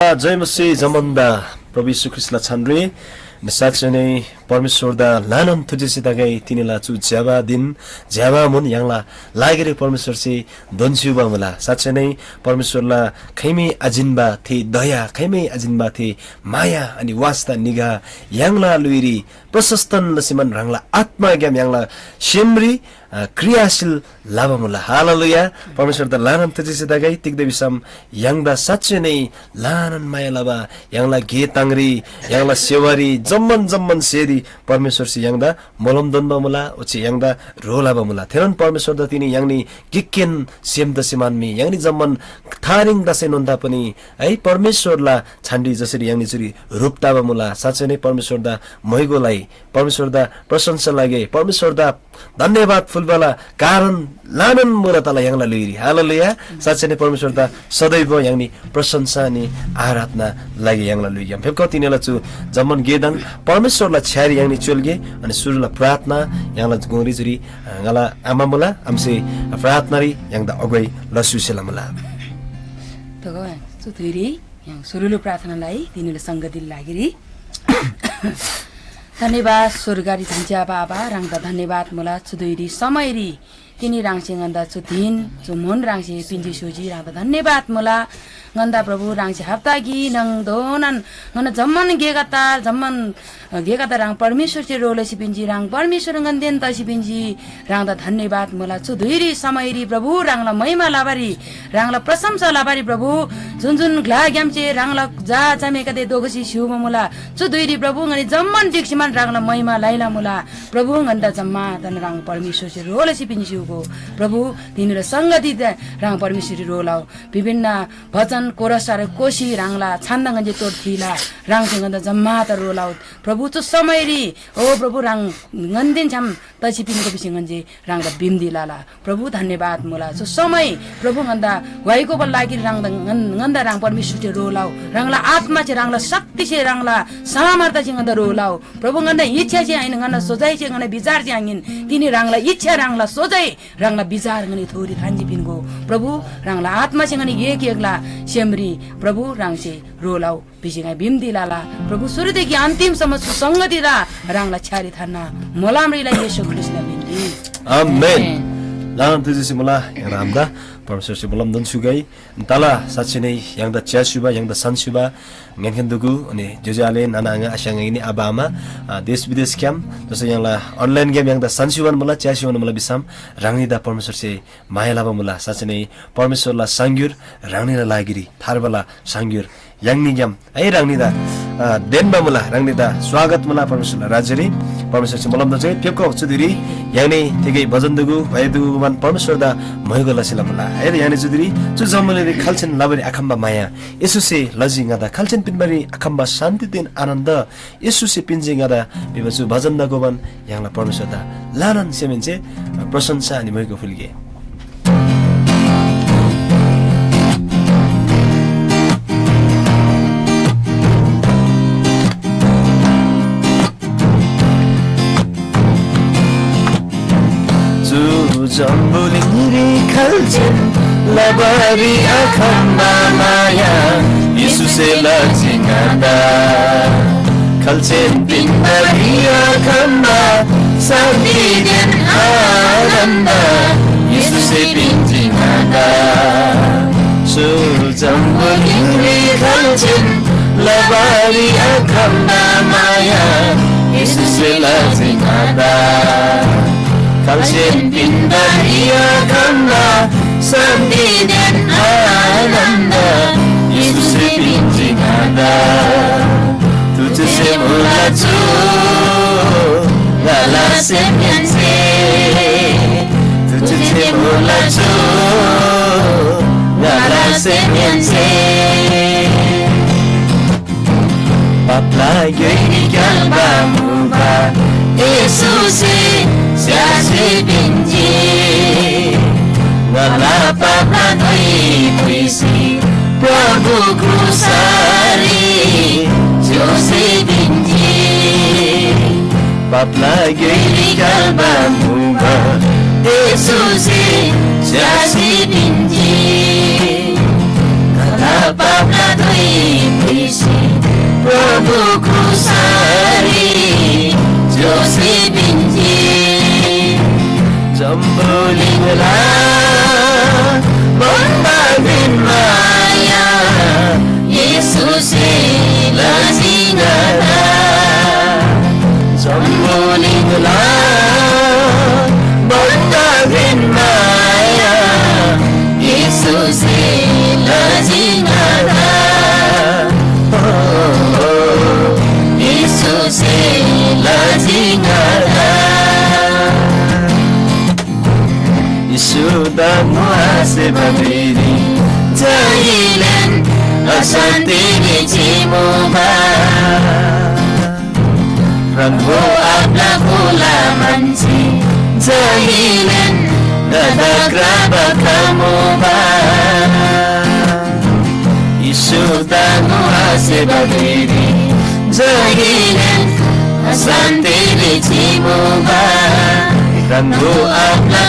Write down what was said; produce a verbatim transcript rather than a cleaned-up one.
जय मसीह जम्‍मानदा प्रभु येशू ख्रीष्‍टला छानरी साँच्चै नै परमेश्‍वरदा ल्‍हानान थुजेसी तगै तिनीला चु ज्‍यबा दिन ज्‍यबा मुन य्‍हाङला लागिरी परमेश्‍वरसे दोन्‍स्‍युबा मुला। साँच्चै नै परमेश्‍वरला खैमै आजिन्‍बा थे दया, खैमै आजिन्‍बा थे माया अनि वास्‍ता निगा य्‍हाङला ल्‍हुइरी प्रशस्तन लसीमान ह्राङला आत्‍माग्‍याम य्‍हाङला सेमरी अ, क्रियाशील लबा मुला। हालेलुया। परमेश्‍वरदा ल्‍हानान थुजेसी तगै तिग्‍दा भिसम य्‍हाङदा साँच्चै नै ल्‍हानान माया लबा य्‍हाङला गे ताङरी य्‍हाङला सेवारी जम्‍मान जम्‍मान सेरी परमेश्‍वरसे य्‍हाङदा मोलम दोन्‍बा मुला ओच्‍छे य्‍हाङदा ह्रो लबा मुला। थेनोन परमेश्‍वरदा तिनी य्‍हाङनी गिककेन सेम तसेमान मी य्‍हाङनी जम्‍मान थारिङ तसैनोन तापनि है परमेश्‍वरला छान्‍डी जसरी य्‍हाङनी चुरी ह्रुप तबा मुला। साँच्चै नै परमेश्‍वरदा म्‍हाइगो लइ, परमेश्‍वरदा प्रशंसा लगे, परमेश्‍वरदा धन्‍यवाद फुल्‍बाला कारण ल्‍हानान मुला तला य्‍हाङला ल्‍हुइरी। हालेलुया। साँच्चै नै परमेश्‍वरदा सदैव य्‍हाङनी प्रशंसा अनि आराधना लगे य्‍हाङला ल्‍हुइग्‍याम। फेप्‍खउ तिनीला चु जम्‍मान गेदङ परमेश्‍वरला छ्‌यारी य्‍हाङनी च्‍योल्‍गे अनि सुरुला प्रार्थना य्‍हाङला गुङरी जुरी, अ, ङाला आमा मुला, आमासे प्रार्थनारी य्‍हाङदा अगुवाई लस्‍युसेला मुला। तगो चु धुइरी य्‍हाङ सुरुलु प्रार्थना लइ तिनीला संगतिला लागिरी। धन्‍यवाद स्‍वर्गरी धन्‍छ्‌याबा आबा, ह्राङदा धन्‍यवाद मुला। चु धुइरी समयरी तिनी ह्राङसे ङन्‍दा चु धिन, चु म्‍हुन ह्राङसे पिन्‍जी स्‍युजी, ह्राङदा धन्‍यवाद मुला। ङन्‍दा प्रभु ह्राङसे हप्ता गी नाङधोनान ङन्‍ना जम्‍मान गेगदा, जम्‍मान गेगदा ह्राङ परमेश्‍वरसे ह्रो लसी पिन्‍जी, ह्राङ परमेश्‍वर ङन्‍देन तसी पिन्‍जी। ह्राङदा धन्‍यवाद मुला। चु धुइरी समयरी प्रभु ह्राङला महिमा लबारी, ह्राङला प्रशंसा लबारी प्रभु जुन जुन ग्‍लाग्‍यामसे ह्राङला झा झामेगदे दोगसी स्‍युबा मुला। चु धुइरी प्रभु ङनी जम्‍मान ढिक्‍सीमान ह्राङला महिमा लैला मुला। प्रभु ङन्‍दा जम्‍मादान ह्राङ परमेश्‍वरसे ह्रो लसी पिन्‍स्‍युगो। प्रभु तिनीला संगति ह्राङ परमेश्‍वरसे ह्रो लउ। विभिन्न भजन कोरसर कोसी ह्राङला छन्‍द ङन्‍जे तोर थीला। ह्राङसे ङन्‍दा जम्‍मादा ह्रो लउ। प्रभु चु समयरी ओ प्रभु ह्राङ ङन्‍देन छ्‌याम तसी पिन्‍गो भिसी ङन्‍से ह्राङदा बिन्‍ती लला। प्रभु धन्‍यवाद मुला। चु समय प्रभु ङन्‍दा व्‍हाइगोबा लागिरी ह्राङदा ङन-, ङन्‍दा ह्राङ परमेश्‍वरसे ह्रो लउ। ह्राङला आत्‍मासे, ह्राङला शक्तिसे, ह्राङला सामर्थ्यसे ङन्‍दा ह्रो लउ। प्रभु ङन्‍दा इच्छासे आहिन, ङन्‍ना सोचाइसे, ङन्‍ना विचारसे आहिन। तिनी ह्राङला इच्छा, ह्राङला सोचाइ, ह्राङला विचार ङनी थोरी थान्‍जी पिन्‍गो। प्रभु ह्राङला आत्‍मासे ङनी एक एकला सेमरी प्रभु ह्राङसे ह्रो लउ। भिसी ङाइ बिन्‍ती लला। प्रभु सुरुदेखि अन्तिमसम्म सुसङ्गति र ह्राङला छ्‌यारी थान्‍ना मोलमरीला येशू ख्रीष्‍टला मिनरी। आमेन। ल्‍हानान थुजेसी मुला य्‍हाङला आबादा परमेश्‍वरसे मोलम दोन्‍स्‍युगै। तला साँच्‍ची नै य्‍हाङदा च्‍यास्‍युबा, य्‍हाङदा सान्‍स्‍युबा ङन्‍खेन दुगु अनि ज्‍योज्‍यो आले नाना आङा आस्‍याङ ङिनी आबा आमा, अ, देश विदेशग्‍याम जसै य्‍हाङला अनलाइनग्‍याम य्‍हाङदा सान्‍स्‍युबान मुला, च्‍यास्‍युबान मुला भिसम ह्राङनीदा परमेश्‍वरसे माया लबा मुला। साँच्‍ची नै परमेश्‍वरला साङ्‌ग्‍युर ह्राङनीला लागिरी थार्बाला साङ्‌ग्‍युर य्‍हाङनीग्‍याम है ह्राङनीदा, अ, देन्‍बा मुला, ह्राङनीदा स्वागत मुला परमेश्‍वरला राज्‍यरी। परमेश्‍वरसे मोलम दोन्‍स्‍युगै। फेप्‍खउ चु धुइरी य्‍हाङनी तिगै भजन दुगु, भय दुगुमान परमेश्‍वरदा म्‍हाइगो लसेला मुला। है य्‍हाङनी चु धुइरी चु जम्‍बुलिङरी खाल्‍सेन लबारी आखम्‍बा माया, येशूसे लजी ङादा खाल्‍सेन पिन्‍बारी आखम्‍बा शान्‍तिदेन आनन्द, येशूसे पिन्‍जी ङादा भिबा चु भजनदा गोबान य्‍हाङला परमेश्‍वरदा ल्‍हानान सेमहेन्‍से प्रशंसा अनि म्‍हाइगो फुल्‍गे। चु जम्‍बुलिङरी खाल्‍सेन लबारी आखम्‍बा माया, येशूसे लजी ङादा। खाल्‍सेन पिन्‍बारी आखम्‍बा शान्‍तिदेन आनन्‍द, येशूसे पिन्‍जी ङादा। चु जम्‍बुलिङरी खाल्‍सेन लबारी आखम्‍बा माया, येशूसे लजी ङादा। खाल्‍सेन पिन्‍बारी आखम्‍बा शान्‍तिदेन आनन्‍द, येशूसे पिन्‍जी ङादा। तुझसे मुला चु ङाला सेमहेन्‍से, तुझसे मुला चु ङाला सेमहेन्‍से। पापला ग्‍योइरी ग्‍याल्‍बा मुबा येशूसे स्‍यासी पिन्‍जी। ङाला पापला धोइ पुइसी प्रभु क्रुसरी च्‍योसी पिन्‍जी। पापला ग्‍योइरी ग्‍याल्‍बा मुबा येशूसे स्‍यासी पिन्‍जी। ङाला पापला धोइ येशूसे लजी ङादा, ओ, येशूसे लजी ङादा। येशूदा ङोआसेबा धुइरी जहिलेन अशान्तिरी चिमुबा। ह्राङगो आब्ला कोला मान्छे जहिलेन ङादा क्राबा खमुबा। येशूदा ङोआसेबा धुइरी जहिलेन अशान्तिरी चिमुबा। ह्राङगो आब्ला